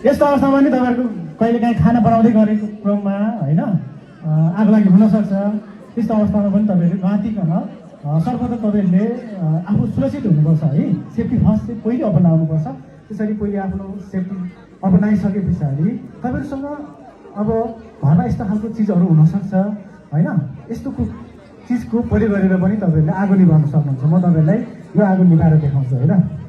यस्तो अवस्थामा नि तपाईँहरूको कहिलेकाहीँ खाना बनाउँदै गरेको क्रममा होइन आगो लागि हुनसक्छ। त्यस्तो अवस्थामा पनि तपाईँहरूले नआत्तिकन सर्वप्रथम तपाईँहरूले आफू सुरक्षित हुनुपर्छ है। सेफ्टी फर्स्ट चाहिँ पहिले अपनाउनुपर्छ। त्यसरी पहिले आफ्नो सेफ्टी अपनाइसके पछाडि तपाईँहरूसँग अब घरमा यस्तो खालको चिजहरू हुनसक्छ होइन। यस्तो चिजको प्रयोग गरेर पनि तपाईँहरूले आगो निभाउन सक्नुहुन्छ। म तपाईँहरूलाई यो आगो निभाएर देखाउँछु होइन।